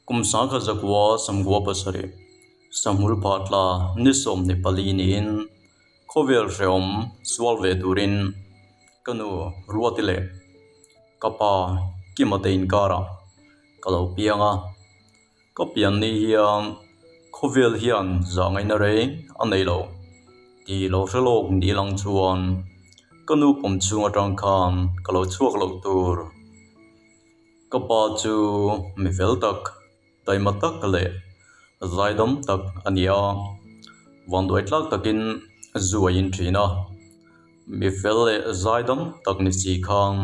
Kum 1997, Sahmul Phatla ni 24 niin khawvel hrehawm sual ve turin ka nu Ruati leh ka pa Kima te inkarah ka lo piang a. Ka pian ni hian khawvel hian zahngaihna reng a nei lo tih lo hre lawk ni lang chuan ka nu pawm chhung atang khan ka lo chhuak loh tur. Ka pa chu mi fel tak, taima tak leh zaidam tak a ni a, vanduai tlak takin zu a in thin a. Mi fel leh zaidam tak ni si khan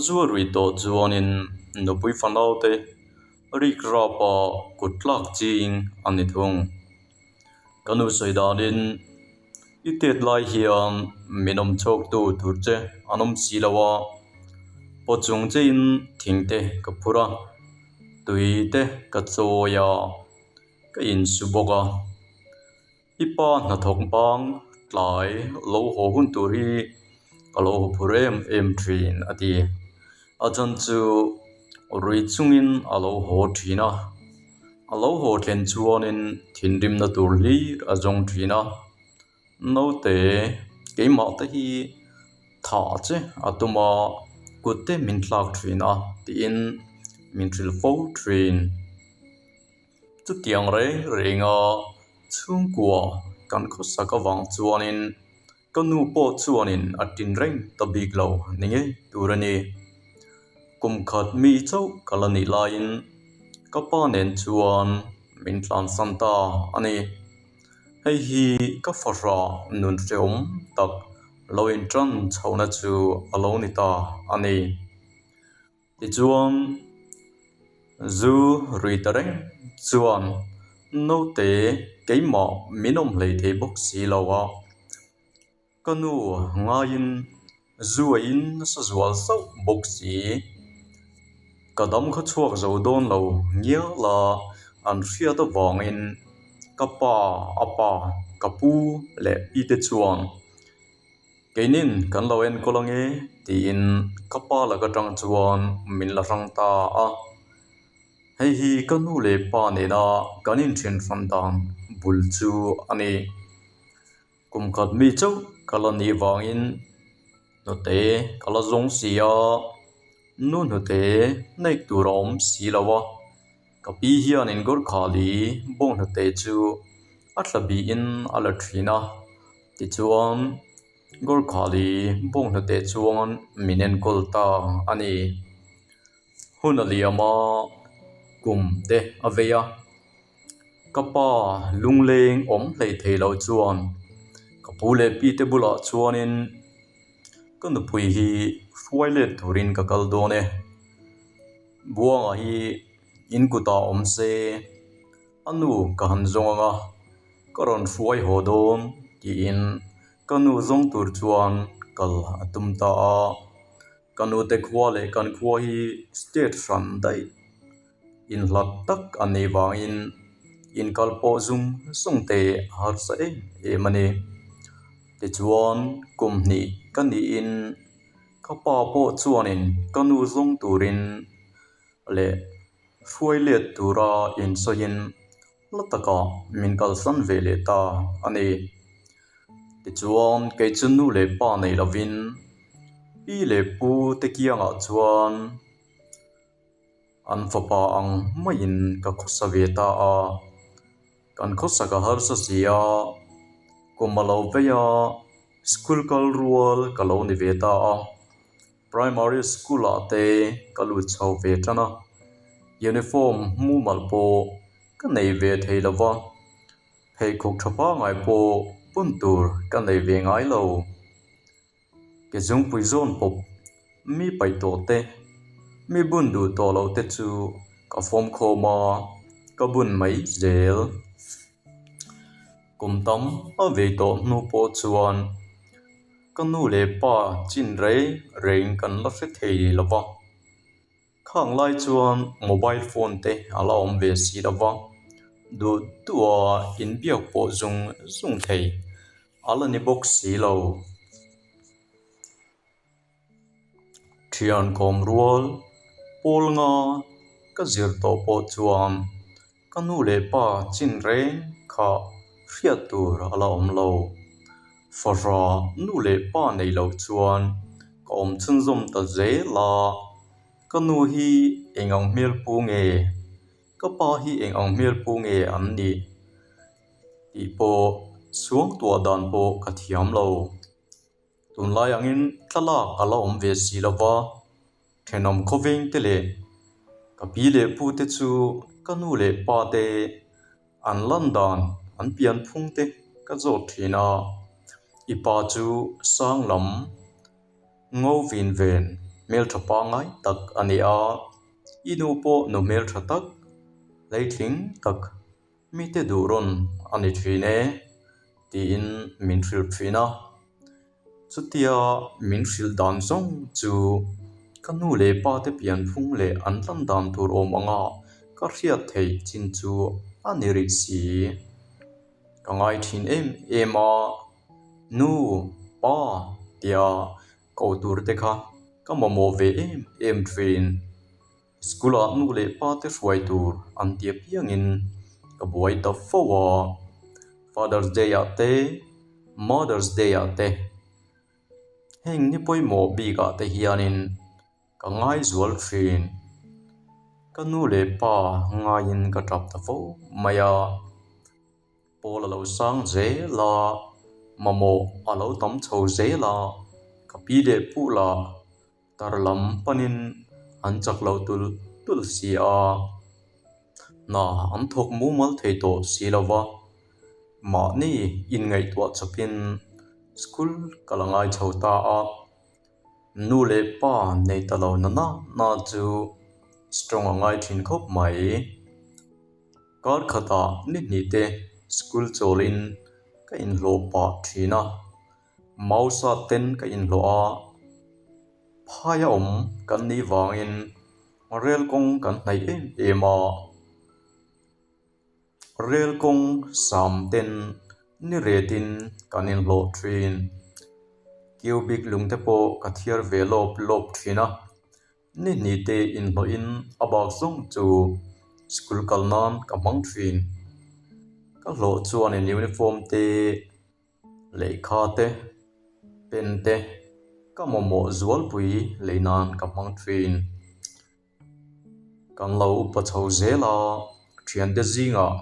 zu a rui tawh chuanin nupui fanaute rik rapa kut tlak ching a ni thung. Ka nu sawi danin i tet lai hian min awm chhuaktu tur che an awm si lo a, paw chung chein thing te ka phur a, tui te ka chawi a, ka insu bawk a. I pa hnathawk bang tlai lo haw hun tur hi ka lo haw phur em em thin a ti. A chhan chu rui chungin a lo haw thin a, a lo haw thlen chuanin thinrimna tur hlir a zawng thin a. Naute keimah te hi thah che a tum a, kut te min thlak thin a tiin min hrilh fo thin. Chutiang reng renga chhungkua kan khawsak avang chuanin ka nu pawh chuanin a tin reng ta bik lo ni ngei tur a ni. Kum khat mi chauh ka la nih laiin ka pa nen chuan min tlansan ta a ni. Hei hi ka fahra nun hrehawm tak lo intan chhohna chu a lo ni ta a ni. Tichuan, zu rui ta reng chuan naute keimah min awm hlei thei bawk si lo a, ka nu ngaiin zu a in nasa zual sauh bawk si. Ka dam kha chhuak zo dawn lo ngial a, an hriat avangin ka pa, a pa, ka pu leh pi te chuan Keinin kan lo enkawl ange tiin ka pa lak atang chuan min la hrang ta a. Hei hi ka nu leh pa nena kan inthen hran dan bul chu a ni. Kum khat mi chauh ka la nih vangin hnute ka la zawng si a, nu hnute hnaih tur a awm si lo a. Ka pi hianin Gorkhali bawnghnute chu a thla bihin a la thin a, tichuan Gorkhali bawnghnute chuan min enkawl ta a ni. Hun a liam a, kum te a vei a, ka pa lungleng awm hlei thei lo chuan ka pu leh pi te bulah chuanin ka nupui hi hruai let turin ka kal dawn e. Buanga hi in kutah awm se, a nu ka han zawng ang a, ka rawn hruai haw dawn tiin ka nu zawng tur chuan kal a tum ta a. Ka nute khua leh kan khua hi state hran daih inhlat tak a nih vangin inkal pawh zung zung te a harsa em em a ni. Tichuan kum hnih ka niin Ka pa pawh chuanin ka nu zawng turin leh hruai let tura insawiin hla takah min kalsan ve leh ta a ni. Tichuan kei chu nu leh pa nei lovin pi leh pu te kiangah chuan An fapa ang maiin ka khawsa ve ta a, kan khawsak a harsa si a, kum a lo vei a, school kal rual ka lo ni ve ta a, primary school ah te ka lut chho ve tan a, uniform mumal pawh ka nei ve thei lo va, pheikhawk tha pangai pawh bun tur ka nei ve ngai lo. Ke zungpui zawn pawp mi paih tawh te, mi bun duh tawh loh te chu ka fawm khawm a, ka bun mai zel. Kum tam a vei tawh hnu pawh chuan ka nu leh pa chin reng reng kan la hre thei lo va. Khang lai chuan mobile phone te a la awm ve si lo va, duh duh a inbiak pawh zung zung thei a la ni bawk si lo. Thian kawm rual pawl nga ka zir tawh pawh chuan ka nu leh pa chin reng kha hriat tur a la awm lo. Fahrah nu leh pa nei lo chuan ka awm chhunzawm ta zel a, ka nu hi eng ang hmel pu nge, ka pa hi eng ang hmel pu nge an nih tih pawh suangtuah dan pawh ka thiam lo. Tunlai angin thlalak a la awm ve si lo va, thenawm khawveng te leh ka pi leh pu te chu ka nu leh pa te an lan dan, an pian phung te ka zawt thin a. I pa chu sang lam ngo vin ven hmeltha pangngai tak a ni a, i nu pawh nu hmeltha tak, hleitling tak, mite duh rawn a ni thin e, tiin min hrilh thin a. Chutia min hrilh dan zawng chu ka nu leh pa te pianphung leh an lan dan tur awm anga ka hriat theih chin chu a ni rih si. Ka ngai thin em em a, Nu, Pa tia ko tur te kha ka mamawh ve em em thin. School ah nu leh pa te hruai tur an ti apiangin ka buai ta fo a, Father's Day ah te, Mother's Day ah te, heng ni pawimawh bik ah te hianin ka ngaizual thin. Ka nu leh pa ngaiin ka tap ta fo mai a. Pawl a lo sang zel a, mamawh a lo tam chho zel a, ka pi leh pu lah tar lam panin an chak lo tulh tulh si a, hna an thawk mumal thei tawh si lo va, mahni inngaihtuah chawpin school ka la ngai chho ta a, nu leh pa nei ta lo na na na chu strong a ngai thin khawp mai. Kar khatah ni hnih te school chawlin ka inhlawh pah thin a, Mausa ten ka inhlawh a, phaia awm kan nih vangin rel kawng kan hnaih em em a, rel kawng sam ten ni retin kan inhlawh thin. Cubic lung te pawh ka thiar ve lawp lawp thin a. Ni hnih te inhlawhin a bak zawng chu school kal nan ka hmang thin. Ka hlawh chuanin uniform te, lehkha te, pen te ka mamawh zualpui lei nan ka hmang thin. Kan lo upa chho zel a, thiante zingah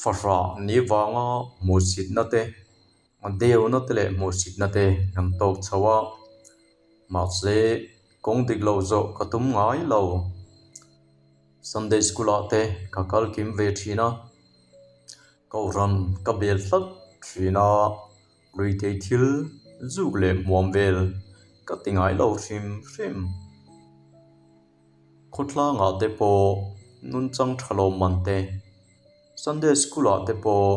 fahrah ni vanga hmuhsitna te, A deuna te leh hmuhsitna te kan tawk chho a, mahse kawng dik lo zawh ka tum ngai lo. Sunday school ah te ka kal kim ve thin a, Kohhran ka bel tlat thin a, ruithei thil zuk leh hmuam vel ka ti ngai lo hrim hrim. Khawtlangah te pawh nunchang tha lawmman te, Sunday School ah te pawh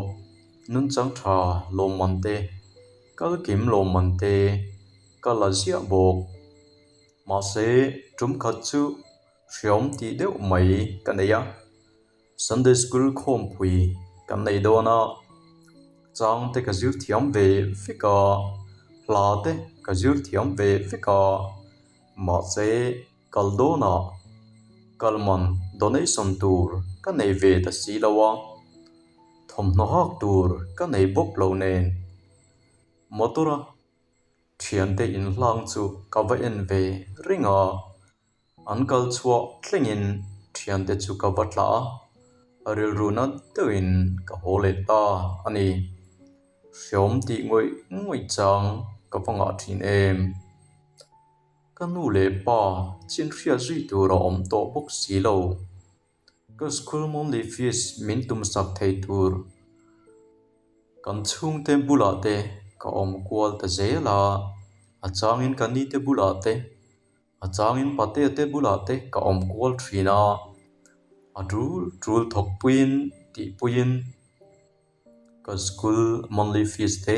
nunchang tha lawmman te, kalkim lawmman te ka la ziah bawk. Mahse, tum khat chu hreawm tih deuh mai ka nei a, Sunday School khawmpui kan nei dawn a, chang te ka zir thiam ve vek a, hla te ka zir thiam ve vek a. Mahse, kal dawnah kal man donation tur ka nei ve ta si lo a, thawmhnaw hak tur ka nei bawk lo nen. Motor-a thiante inhlang chu ka va en ve reng a, an kal chhuah thlengin thiante chu ka va tlah a, rilru nat deuhin ka haw leh ta a ni. Hreawm tih ngawih ngawih chang ka va ngah thin em. Ka nu leh pa chin hriat zui tur a awm tawh bawk si lo. Ka school monthly fees min tum sak thei tur kan chhungte bulah te ka awm kual ta zel a, a changin ka nite bulah te, a changin patea te bulah te ka awm kual thin a, a tul tul thawk puiin tih puiin ka school monthly fees te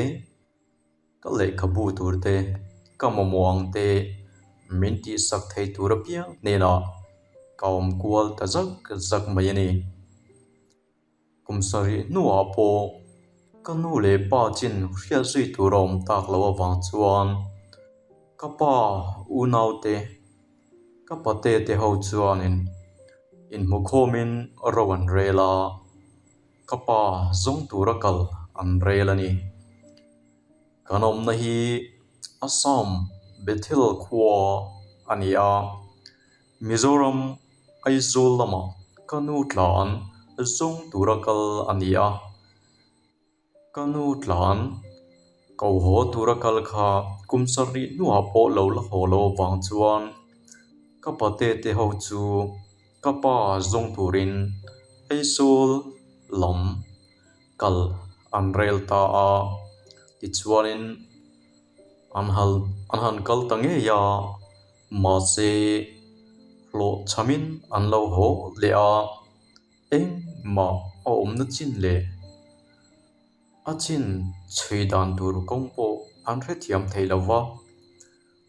Ka lehkhabu tur te, ka mamawh ang te min tihsak thei tur apiang hnenah ka awm kual ta zak zak mai a ni. Kum sarih hnuah pawh ka nu leh pa chin hriat zui tur a awm tak loh avang chuan ka pa unaute. Ka pate te ho chuanin inhmukhawmin ro an rel a, ka pa zawng tura kal an rel a ni. Kan awmna hi Assam Bethel khua a ni a, Mizoram Aizawl lamah ka nu tlan zawng tura kal a ni a. Ka nu tlan ko haw tura kal kha kum sarih hnuah pawh lo la haw lo avang chuan ka pate te ho chu ka pa zawng turin Aizawl lam kal an rel ta a. Tichuanin an hal an han kal ta ngei a, mahse hlawhchhamin an lo haw leh a, engmah a awmna chin leh a chin chhui dan tur kawng pawh an hrethiam thei lo va,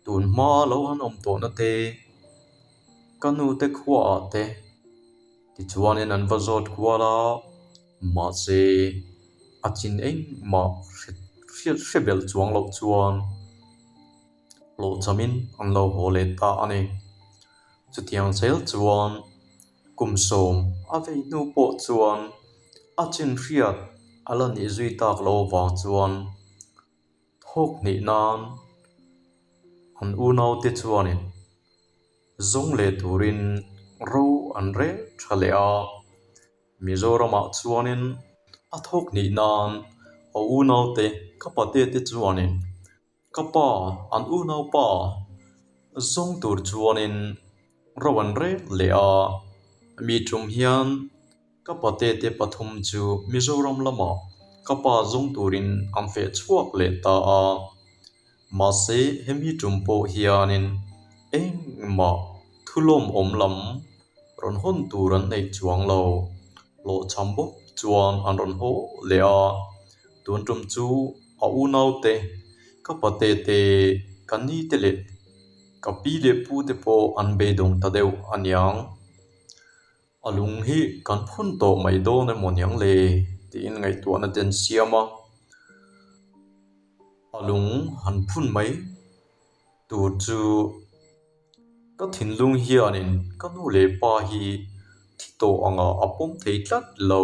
tun hma lo han awm tawhna te, ka nu te khuaah te tichuanin an va zawt kual a, mahse a chin engmah hriat hre belh chuang loh chuan hlawhchhamin an lo haw leh ta a ni. Chutiang zel chuan Kum 10 a vei hnu pawh chuan a chin hriat a la nih zui tak lo avang chuan thawk hnih nan an unaute chuanin zawng leh turin ro an rel tha leh a. Mizoramah chuanin a thawk hnih nan a unaute ka pate te chuanin Ka pa, an unaupa zawng tur chuanin ro an rel leh a, mi tum hian ka pate te pathum chu Mizoram lamah ka pa zawng turin an feh chhuak leh ta a. Mahse hemi tum pawh hianin engmah thulawmawm lam rawn hawn tur an neih chuang lo. Hlawhchham bawk chuan an rawn haw leh a. Tun tum chu a unaute, ka pate te, ka ni te leh ka pi leh pu te pawh an beidawng ta deuh a niang. A lung hi kan phun tawh mai dawn emaw niang le tiin ngaihtuahna te an siam a. A lung han phun mai tur chu ka thinlung hianin ka nu leh pa hi thi tawh angah a pawm thei tlat lo.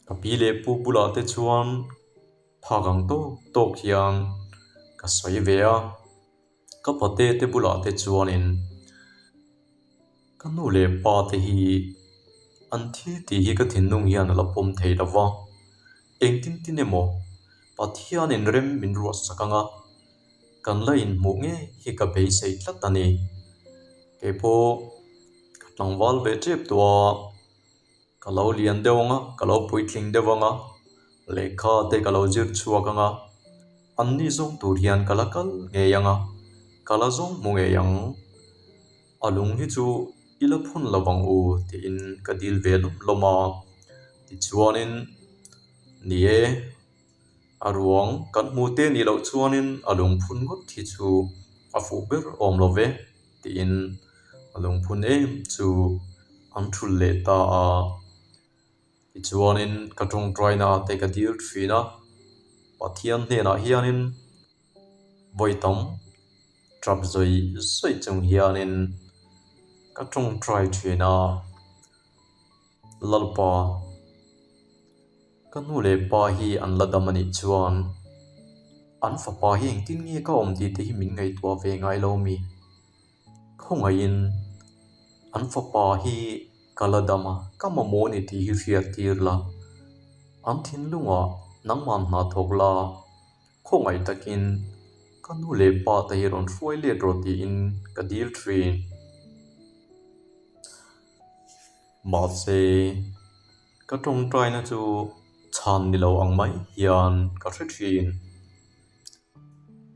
Ka pi leh pu bulah te chuan phak ang tawk tawk hian ka sawi ve a, ka pate te bulah te chuanin ka nu leh pa te hi an thil tih hi ka thinlung hian a la pawm thei lo va, engtin tin emaw Pathianin rem min ruahsak anga kan la inhmuh ngei hi ka beisei tlat a ni. Keipawh ka tlangval ve tep tawh a. Ka lo lian deuh ang a, ka lo puitling deuh ang a, lehkha te ka lo zir chhuak ang a, an ni zawng tur hian ka la kal ngei ang a, ka la zawng hmu ngei ang. A lung hi chu i la phun lo vang u tiin ka dil ve lawm lawm a, tichuanin ni e, a ruang kan hmu te nih loh chuanin a lung phun ngawt hi chu a fuh ber awm lo ve. Tiin a lungphun em chu an thul leh ta a. Tichuanin ka tawngtaina te ka dil thin a, Pathian hnenah hianin vawi tam tap zawih zawih chung hianin ka tawngtai thin a, Lalpa, ka nu leh pa hi an la dam a nih chuan an fapa hi engtin nge ka awm tih te hi min ngaihtuah ve ngai lo mi? Khawngaihin an fapa hi ka la dam a, ka mamawh a ni tih hi hriat tir la, an thinlungah nangmah hna thawk la, khawngaih takin ka nu leh pa te hi rawn hruai let rawh tiin ka dil thin. Mahse, ka tawngtaina chu chhan ni lo ang mai hian ka hre thin.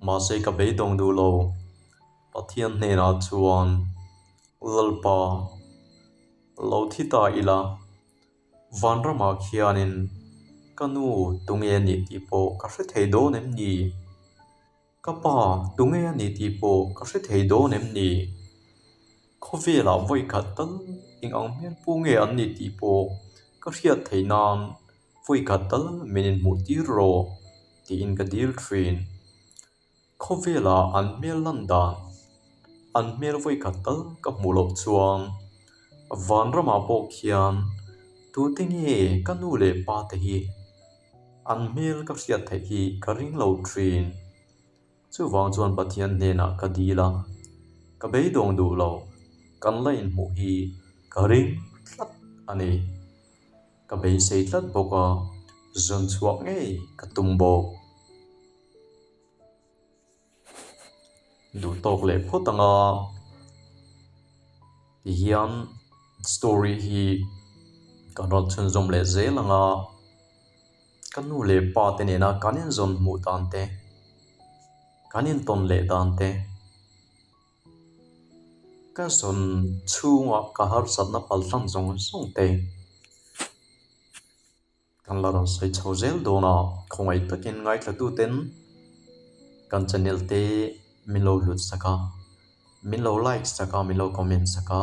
Mahse, ka beidawng duh lo. Pathian hnenah chuan, Lalpa, lo thi ta ila, vanramah khianin ka nu tunge a nih tih pawh ka hre thei dawn em ni? Ka pa, tunge a nih tih pawh ka hre thei dawn em ni? Khawvelah vawi khat tal eng ang hmel pu nge an nih tih pawh ka hriat theih nan vawi khat tal min inhmuh tir rawh tiin ka dil thin. Khawvelah an hmel lan dan An hmel vawikhat tal ka hmuh loh chuan vanramah pawh khian tute nge ka nu leh pa te hi an hmel ka hriat theih hi ka ring lo thin. Chuvang chuan Pathian hnenah ka dil a, ka beidawng duh lo, kan la inhmuh hi ka ring tlat a ni. Ka beisei tlat bawk a, zawn chhuah ngei ka tum bawk. Duh tawk leh phawt anga tihian story hi kan rawn chhunzawm leh zel anga ka nu leh pa te nena kan inzawn hmuh dan te, kan intawn leh dan te, ka zawn chhunga ka harsatna paltlang zawng zawng te. Kan la rawn sawi chho zel dawn a, khawngaih takin ngaithlatuten kan channel te min lo hlut sak a, min lo like sak a, min lo comment sak a,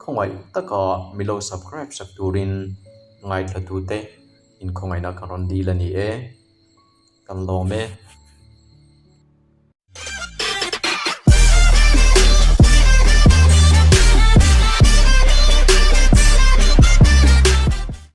khawngaih taka min lo subscribe sak turin ngaithlatute inkhawngaihna kan rawn dil a ni e. Kan lawm e.